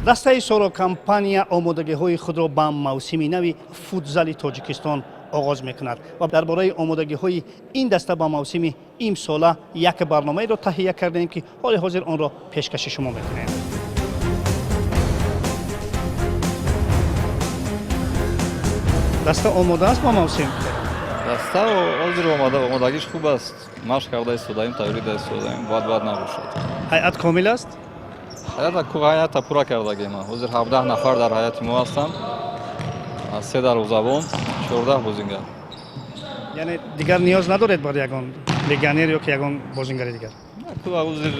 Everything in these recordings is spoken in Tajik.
Дастаи Соро Компания омодагиҳои худро ба мавсими нави футзали Тоҷикистон оғоз мекунад ва дар бораи омодагиҳои ин даста ба мавсими имсола як барномаеро таҳия кардаем, ки ҳоли ҳозир онро пешкаши шумо мекунем. Даста омода аст ба мавсим? Даста ҳозир омодагиш хуб аст, машқ карда истодаем, тайёрӣ да истодаем, бояд бад набошад. Ҳайат комил аст? Ҳайата пурра кардагем. Ҳозир 17 нафар дар ҳайати мо ҳастанд, се дарвозабон, 14 бозингар. Яъне дигар ниёз надоред бар ягон легионер ё ки ягон бозингари дигар? Ҳозир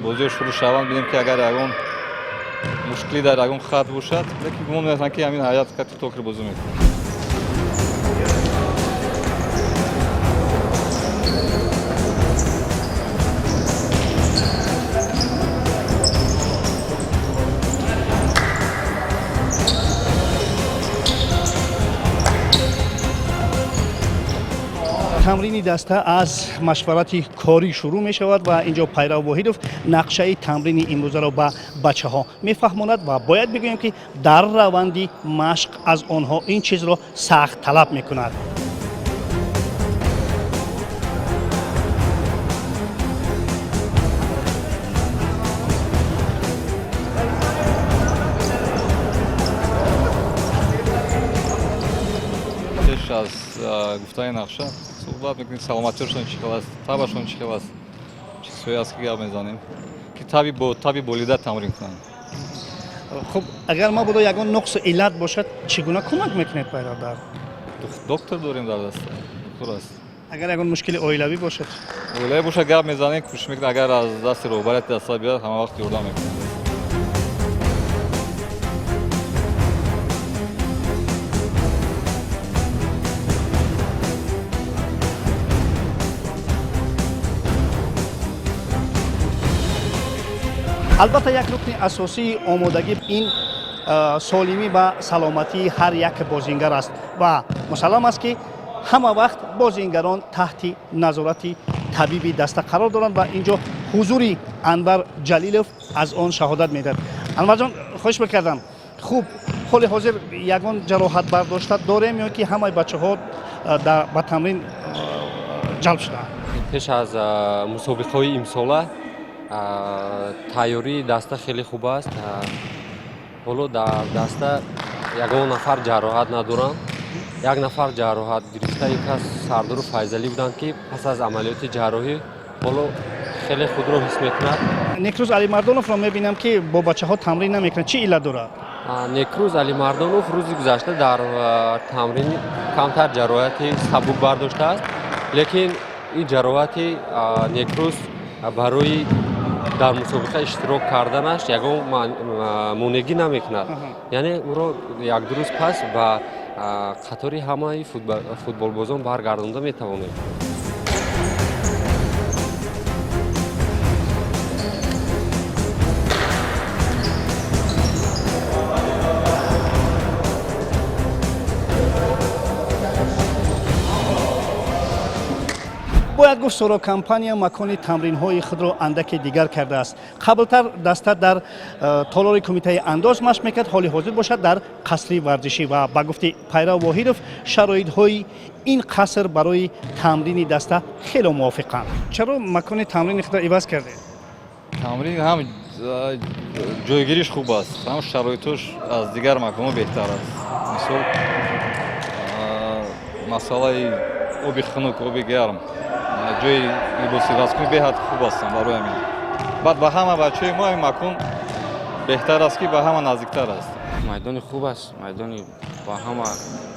бозиҳо шурӯъ шаванд, бинем, ки агар ягон мушкилӣ дар ягон хат бошад, лекин гумон мекунам, ки ҳамин ҳайат кати токр бозӣ мекунад. Тамрини даста аз машварати корӣ шурӯъ мешавад ва инҷо Пайрав Воҳидов нақшаи тамрини имрӯзаро ба бачаҳо мефаҳмонад ва бояд бигӯем, ки дар раванди машқ аз онҳо ин чизро сахт талаб мекунад. Пеш аз гуфтани нақша суҳбат мекунем, саломатиашон чӣ хел аст, табашон чӣ хел аст, чизҳое аст, ки гап мезанем, ки таби бо таби болида тамрин кунанд. Хуб, агар мабодо ягон нуқсу иллат бошад, чӣ гуна кӯмак мекунед, Пайрав? Дар Доктор дорем дар даста, доктор аст. Агар ягон мушкили оилавӣ бошад? Оилавӣ бошад, гап мезанем, кӯшиш мекунем, агар аз дасти роҳбарияти даста биёяд, ҳама вақт ёрдам мекунем. Албатта, як рукни асосии омодагӣ ин солимӣ ва саломатии ҳар як бозингар аст ва мусаллам аст, ки ҳама вақт бозингарон таҳти назорати табиби даста қарор доранд ва инҷо ҳузури Анвар Ҷалилов аз он шаҳодат медиҳад. Анварҷон, хоҳиш мекардам, хуб, ҳоли ҳозир ягон ҷароҳат бардошта дорем ё ки ҳамаи бачаҳо ба тамрин ҷалб шудаанд? Пеш аз мусобиқаҳои имсола тайёрии даста хеле хуб аст. Ҳоло дар даста ягон нафар ҷароҳат надоранд. Як нафар ҷароҳат гирифта, ин кас Сардору Файзалӣ буданд, ки пас аз амалиёти ҷарроҳӣ ҳоло хеле худро ҳис мекунад. Некрӯз Алимардоновро мебинам, ки бо бачаҳо тамрин намекунад. Чӣ иллат дорад? Некрӯз Алимардонов рӯзи гузашта дар тамрин камтар ҷароҳати сабук бардоштааст, лекин ин ҷароҳати Некрӯз барои дар мусобиқа иштирок карданаш ягон монеъгӣ намекунад, яъне ӯро як-ду рӯз пас ба қатори ҳамаи футболбозон баргардонда метавонем. Бояд гуфт, Соро Компания макони тамринҳои худро андаке дигар кардааст. Қаблтар даста дар толори кумитаи андоз машқ мекард, ҳоли ҳозир бошад дар қасри варзишӣ ва ба гуфти Пайрав Воҳидов, шароитҳои ин қаср барои тамрини даста хело мувофиқанд. Чаро макони тамрини худро иваз кардед? Тамрин ҳам ҷойгириш хуб аст, ҳам шароитош аз дигар маконҳо беҳтар аст. Мисол, масъалаи оби хунук, оби гарм, ҷои либосивазкунӣ беҳад хуб ҳастанд. Барои ҳамин баъд ба ҳама бачаҳои мо ҳамин макон беҳтар аст, ки ба ҳама наздиктар аст. Майдони хуб аст, майдони ба ҳама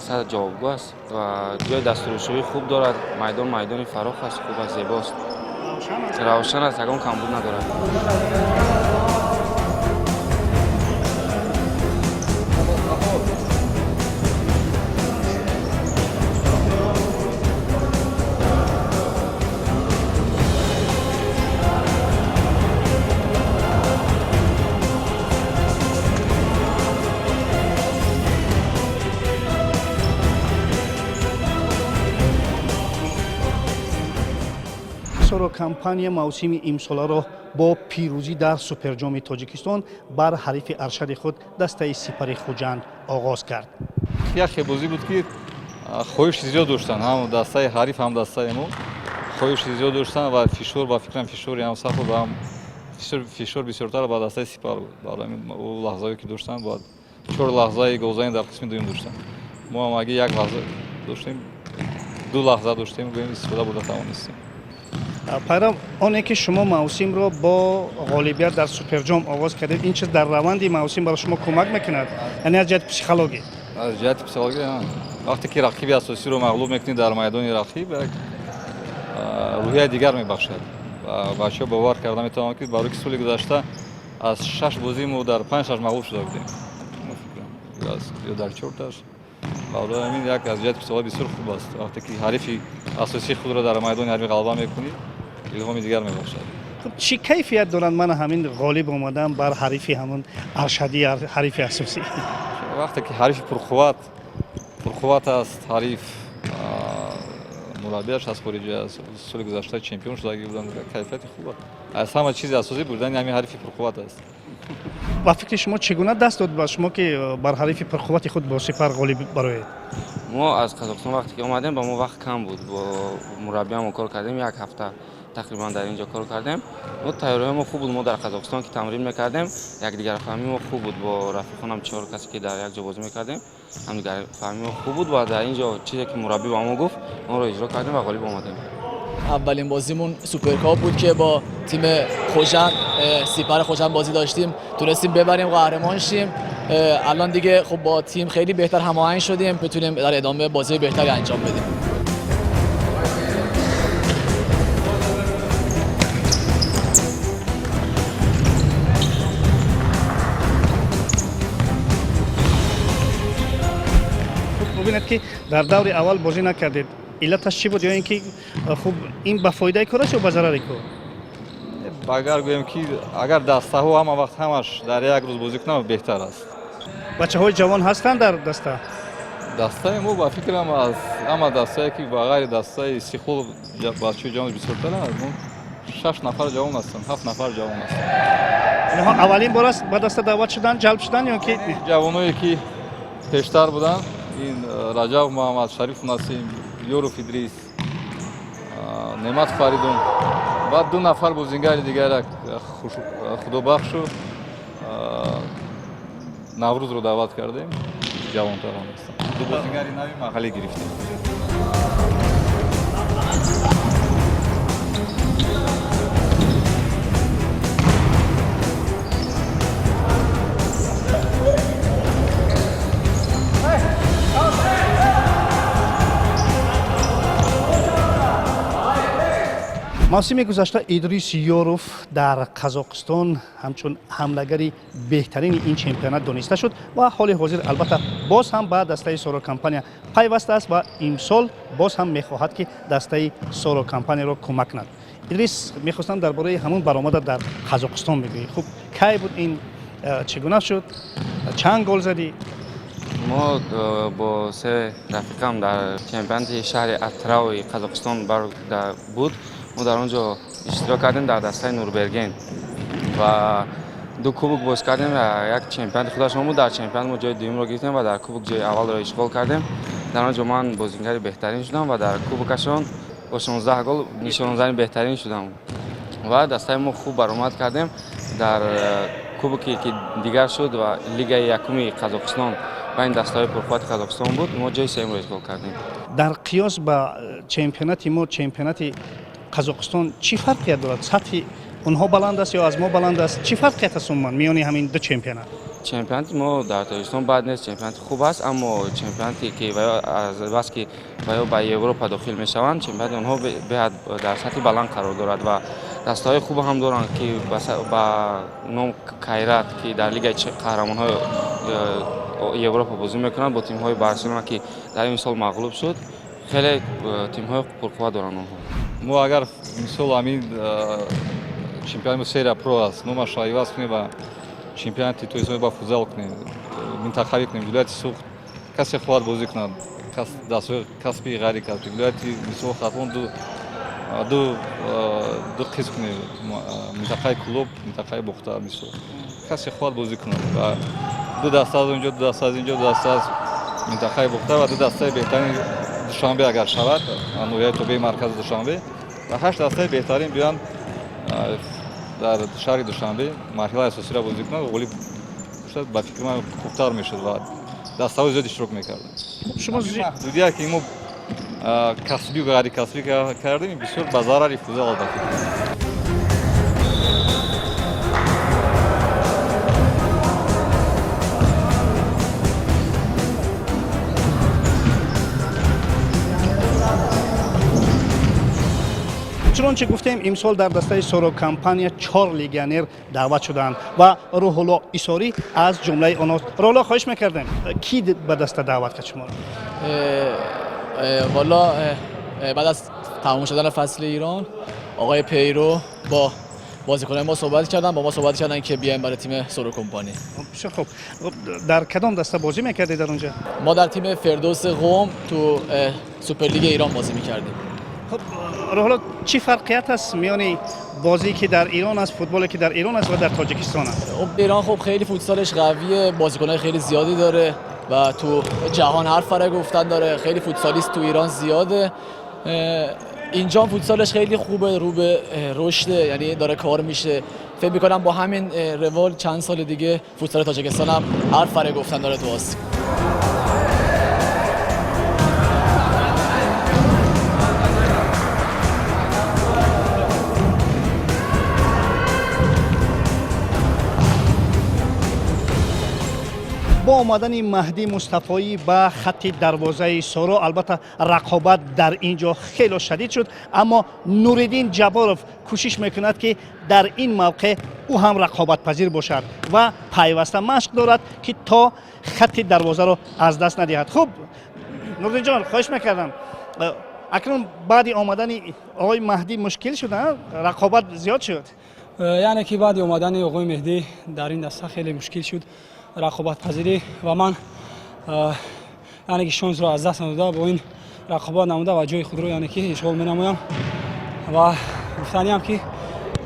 сар ҷавобгӯ аст ва ҷои дастуршавӣ хуб дорад. Майдон майдони фарох аст, хуб аст, зебост, равшан аст, ягон камбуд надорад. Соро Компания мавсими имсоларо бо пирӯзӣ дар Суперҷоми Тоҷикистон бар ҳарифи аршади худ, дастаи Сипари Хуҷанд, оғоз кард. Яхе бозӣ буд, ки хоҳиши зиёд доштанд, ҳам дастаи ҳариф, ҳам дастаи мо хоҳиши зиёд доштанд ва фишор, ба фикрам, фишори ҳам сахт буд ва ҳам фишор бисёртар ба дастаи Сипар буд. Барои ҳамин ӯ лаҳзаое ки доштанд, бояд чор лаҳзаи голзанӣ дар қисми дуюм доштанд. Мо ҳам аги як лаҳза доштем, ду лаҳза доштем, гӯем, истифода бурда тавонистем. Пайрав, оне ки шумо мавсимро бо ғолибият дар Суперҷом оғоз кардед, ин чиз дар раванди мавсим барои шумо кӯмак мекунад, яъне аз ҷиҳати психологӣ? Аз ҷиҳати психологӣ, вақте ки рақиби асосиро мағлуб мекунӣ дар майдони рақиб, як рӯҳияи дигар мебахшад ва бачаҳо бовар карда метавонанд, ки барои ки соли гузашта аз шаш бозӣ мо дар панҷташ мағлуб шуда будем ё дар чорташ. Барои ҳамин як аз ҷиҳати психологӣ бисёр хуб аст. Вақте ки ҳарифи асосии худро дар майдони ҳариф ғалаба мекунӣ, илҳоми дигар мебахшад. Хуб, чӣ кайфият доранд мана ҳамин ғолиб омадан бар ҳарифи ҳамон аршадӣ, ҳарифи асосӣ? Вақте ки ҳарифи пурқувват аст, ҳариф мураббиаш аз хориҷа аст, соли гузашта чемпион шудагӣ буданд, кайфияти хуб аст. Аз ҳама чизи асосӣ бурдани ҳамин ҳарифи пурқувват аст. Ба фикри шумо, чӣ гуна даст дод ба шумо, ки бар ҳарифи пурқуввати худ, бо Сипар, ғолиб бароед? Мо аз Қазоқистон вақте ки омадем, ба мо вақт кам буд. Бо мураббиамо кор кардем, як ҳафта тақрибан дар ин ҷо кор кардем. Мо тайёриҳои мо хуб буд. Мо дар Қазоқистон ки тамрин мекардем, якдигарфаҳмии мо хуб буд. Бо рафиқонам, чор касе ки дар як ҷо бозӣ мекардем, ҳамдигарфаҳмии мо хуб буд ва дар ин ҷо чизе ки мураббӣ ба мо гуфт, онро иҷро кардем ва ғолиб омадем. اولین بازیمون سوپرکاپ بود که با تیم خوجند، سیپر خوجند بازی داشتیم. تونستیم ببریم، قهرمان شیم. الان دیگه خب با تیم خیلی بهتر هماهنگ شدیم، بتونیم در ادامه بازی بهتری انجام بدیم. Бубинед, ки дар даври аввал бозӣ накардед, иллаташ чӣ буд? Ё ин ки, хуб, ин ба фоидаи кор аст ё ба зарари кор? Агар гӯем, ки агар дастаҳо ҳама вақт ҳамаш дар як рӯз бозӣ кунанд, беҳтар аст. Бачаҳои ҷавон ҳастанд дар даста? Дастаи мо, ба фикрам, аз ҳама дастае, ки ба ғайри дастаи Истиқлол бачаҳои ҷавон бисёртаранд. Аз мо шаш нафар ҷавон ҳастанд, ҳафт нафар ҷавон ҳастанд. Инҳо аввалин бор аст ба даста даъват шуданд, ҷалб шуданд ё ки? Ҷавоное, ки пештар буданд, ин Раҷаб Муҳаммад, Шариф Насим, Ёров Идрис, Неъмат Фаридун, баъд ду нафар бозингари дигар, Худобахшу Наврӯзро даъват кардем, ҷавонтарон ҳастанд. Ду бозингари нави маҳаллӣ гирифтем. Мавсими гузашта Идрис Ёров дар Қазоқистон ҳамчун ҳамлагари беҳтарини ин чемпионат дониста шуд ва ҳоли ҳозир, албатта, боз ҳам ба дастаи Соро Компания пайвастааст ва имсол боз ҳам мехоҳад, ки дастаи Соро Компанияро кӯмак кунад. Идрис, мехостам дар бораи ҳамун баромада дар Қазоқистон бигӯӣ. Хуб, кай буд ин, чӣ гуна шуд, чанд гол задӣ? Мо бо се рафиқам дар чемпионати шаҳри Атырауи Қазоқистон буд. Мо дар он ҷо иштирок кардем дар дастаи Нурберген ва ду кубок боз кардем ва як чемпионати худашон буд. Дар чемпионат мо ҷои дуюмро гирифтем ва дар кубок ҷои аввалро ишғол кардем. Дар он ҷо ман бозингари беҳтарин шудам ва дар кубокашон бо 16 гол нишонзани беҳтарин шудам ва дастаи мо хуб баромад кардем. Дар кубоке ки дигар шуд ва лигаи якуми Қазоқистон байни дастаҳои пурқуввати Қазоқистон буд, мо ҷои сеюмро ишғол кардем. Дар қиёс ба чемпионати мо чемпионати Қазоқистон чӣ фарқият дорад? Сатҳи онҳо баланд аст ё аз мо баланд аст? Чӣ фарқият аст умуман миёни ҳамин ду чемпионат? Чемпионати мо дар Тоҷикистон бад нест, чемпионати хуб аст, аммо чемпионате ки аз бас ки ва ба Европа дохил мешаванд, чемпионати онҳо беҳад дар сатҳи баланд қарор дорад ва дастаҳои хуб ҳам доранд, ки ба ном Кайрат, ки дар лигаи қаҳрамонҳои Европа бозӣ мекунанд бо тимҳои Барселона, ки дар ин сол мағлуб шуд. Хеле тимҳои пурқувват доранд онҳо. Мо агар, мисол, ҳамин чемпионати Серия Про аст, номашро иваз кунем ва чемпионати Тоҷикистон ба футзал кунем, минтақавӣ кунем, вилояти Суғд касе хоҳад бозӣ кунад, дастҳои касби, ғайри касбӣ, вилояти, мисол, Хатлон ду Ду қисм кунем, минтақаи Кӯлоб, минтақаи Бохтар, мисол касе хоҳад бозӣ кунад ва ду даста аз онҷо, ду даста аз инҷо, ду даста аз минтақаи Бохтар ва ду дастаи беҳтарини Душанбе агар шавад, ноҳияи тобеи маркази Душанбе, ва 8 дастаи беҳтарин биёянд дар шаҳри Душанбе марҳилаи асосиро бозӣ кунанд, ғолиб шуд, ба фикри ман хубтар мешуд ва дастаҳои зиёд иштирок мекарданд. Шумо маҳдудия ки мо касбӣ ва ғайрикасбӣ кардем, бисёр ба зарари футзал албатта. Чунонче гуфтем, имсол дар дастаи Соро Компания 4 легионер даъват шуданд ва Рӯҳулло Исорӣ аз ҷумлаи онҳост. Рӯҳулло, хоҳиш мекардем, кӣ ба даста даъват кард шуморо? والا بعد از تمام شدن فصل ایران آقای پیرو با بازیکنان ما صحبت کردن، با ما صحبت کردن که بیایم برای تیم سورو کمپانی. بسیار خوب. در کدام دسته بازی میکردی در اونجا؟ ما در تیم فردوس قم تو سوپرلیگ ایران بازی میکردیم. خب روح‌الله، چی فرقیت است میان بازی که در ایران است، فوتبالی که در ایران است و در تاجیکستان است؟ خب ایران خب خیلی فوتسالش قویه، بازیکن‌های خیلی زیادی داره و تو جهان حرف برای گفتن داره، خیلی فوتسالیست تو ایران زیاده. اینجا فوتسالش خیلی خوبه، رو به رشد، یعنی داره کار میشه. فکر میکنم با همین روال چند سال دیگه فوتسال تاجیکستان هم حرف برای گفتن داره تو آسیا. Бо омадани Маҳдӣ Мустафоӣ ба хатти дарвозаи Соро, албатта, рақобат дар ин ҷо хело шадид шуд, аммо Нуриддин Ҷабборов кӯшиш мекунад, ки дар ин мавқеъ ӯ ҳам рақобатпазир бошад ва пайваста машқ дорад, ки то хатти дарвозаро аз даст надиҳад. Хуб, Нуриддинҷон, хоҳиш мекардам, акнун баъди омадани оғои Маҳдӣ мушкил шуд, рақобат зиёд шуд? Яъне ки баъди омадани оғои Меҳдӣ дар ин даста хеле мушкил шуд рақобатпазирӣ ва ман яъне ки шонсро аз даст надода бо ин рақобат намуда ва ҷои худро яъне ки ишғол менамоям ва гуфтаниам ки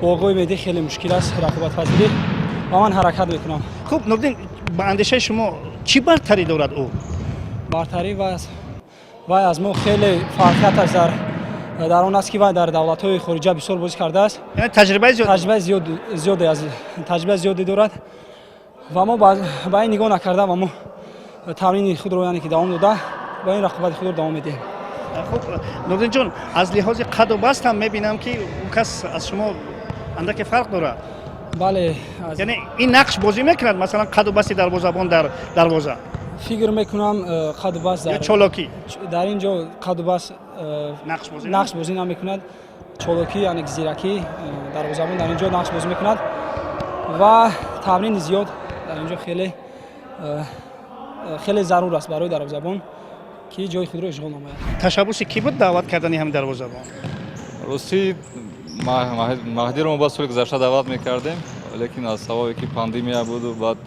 бо оғои Меҳдӣ хеле мушкил аст рақобатпазирӣ ва ман ҳаракат мекунам. Хуб, Нурдин, ба андешаи шумо чӣ бартарӣ дорад ӯ? Бартарӣ вай аз мо хеле фарқият аст дар он аст ки вай дар давлатҳои хориҷа бисёр бозӣ кардааст. Таҷрибаи зиёд, таҷрибаи зиёде дорад ва мо ба ин нигоҳ накарда ва мо тамрини худро яъне ки давом дода ба ин рақобати худро давом медиҳем. Хуб, Нурдинҷон, аз лиҳози қаду баст ҳам мебинам, ки ӯ кас аз шумо андаке фарқ дорад. Бале. Яъне ин нақш бозӣ мекунад, масалан, қаду басти дарвозабон дар дарвоза? Фикр мекунам, қаду баст ё чолокӣ? Дар ин ҷо қаду баст нақш бозӣ намекунад. Чолокӣ, яъне зиракӣ дарвозабон дар ин ҷо нақш бозӣ мекунад ва тамрини зиёд дар ин ҷо хеле хеле зарур аст барои дарвозабон, ки ҷои худро ишғол намояд. Ташаббуси кӣ буд даъват кардани ҳамин дарвозабон? Ростӣ, Маҳдиро мо баъд соли гузашта даъват мекардем, лекин аз сабабе ки пандемия буду баъд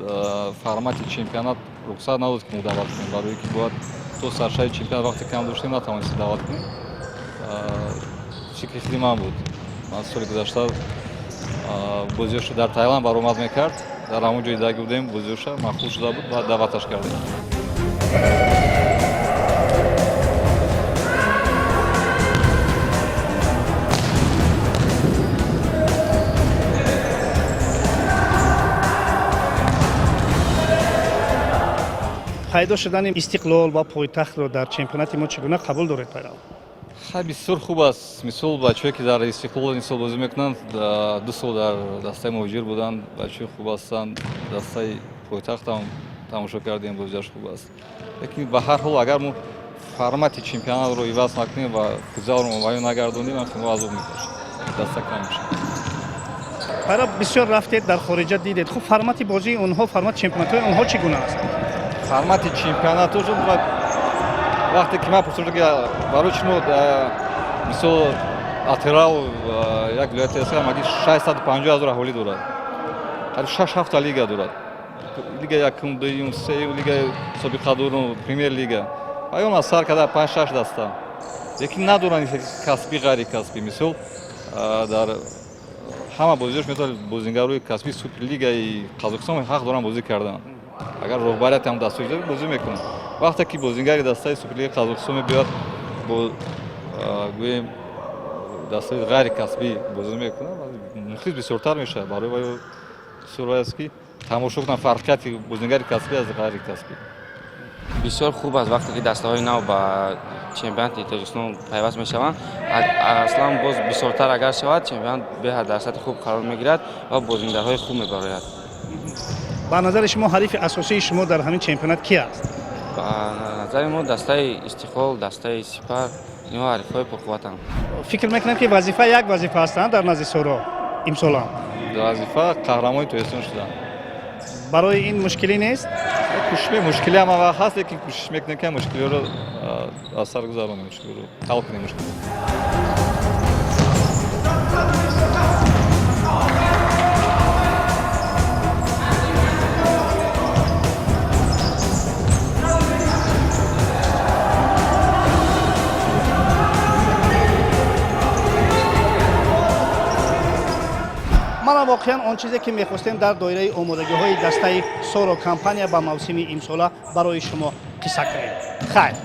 формати чемпионат рухсат надод, ки мо даъват кунем, барое ки бояд то саршави чемпионат вақте кам доштем, натавонистем даъват кунем. Фикри худи ман буд. Ман соли гузашта бозиёшо дар Таиланд баромад мекард, дар ҳамон ҷои даги будем, бозиёша маъқул шуда буд ва даъваташ кардем. Пайдо шудани Истиқлол ва Пойтахтро дар чемпионати мо чӣ гуна қабул доред, Пайрав? Хай, бисёр хуб аст. Мисол, бачаҳое ки дар Истиқлол ин сол бозӣ мекунанд, 2 сол дар дастаи Муҳоҷир буданд, бачаҳои хуб ҳастанд. Дастаи Пойтахтам тамошо кардем, бозиаш хуб аст. Лекин ба ҳар ҳол, агар мо формати чемпионатро иваз накунем ва футзалро муайян нагардонем, мо азоб мекашем, даста кам мешавад. Пайрав, бисёр рафтед, дар хориҷа дидед. Хуб, формати бозии онҳо, формати чемпионатҳои онҳо чӣ гуна аст? Формати чемпионатошон, вақте ки ман пурсидам, ки барои чӣ мо, мисол, Атирау як вилояте аст, ҳамагӣ 650 ҳазор аҳолӣ дорад, қариб шаш ҳафта лига дорад: лига якум, дуюм, сеюм, лигаи собиқадорум, премер лига. Ва он аз сар карда панҷ шаш даста. Лекин надоранд касбӣ, ғайри касбӣ. Мисол, дар ҳама бозиҳош метавонад бозингарои касбии суперлигаи Қазоқистон ҳақ доранд бозӣ кардан. Агар роҳбарияти ҳам дастур иҷозат, бозӣ мекунанд. Вақте ки бозингари дастаи суперлигаи Қазоқистон мебиёяд, бо, гӯем, дастаи ғайри касбӣ бозӣ мекунад, мухлис бисёртар мешавад. Барои вай бисёр вай аст, ки тамошо кунанд фарқияти бозингари касбӣ аз ғайри касбӣ. Бисёр хуб аст, вақте ки дастаҳои нав ба чемпионати Тоҷикистон пайваст мешаванд. Аслан боз бисёртар агар шавад, чемпионат беҳад дар сатҳи хуб қарор мегирад ва бозингарҳои хуб мебарояд. Ба назари шумо, ҳарифи асосии шумо дар ҳамин чемпионат ки аст? Ба назари мо, дастаи Истиқлол, дастаи Сипар, инҳо ҳарифҳои пурқувватанд. Фикр мекунам, ки вазифа як вазифа ҳастанд дар назди Соро имсолам. Вазифа қаҳрамони Тоҷикистон шудан. Барои ин мушкилӣ нест? Кӯшиш, мушкилӣ ҳама вақт ҳаст, лекин кӯшиш мекунем, ки мушкилиҳоро аз сар гузаронем, мушкилиҳоро ҳал кунем, мушкилиҳоро. Мана воқеан он чизе, ки мехостем дар доираи омодагиҳои дастаи Соро Компания ба мавсими имсола барои шумо қисса кунем. Хайр.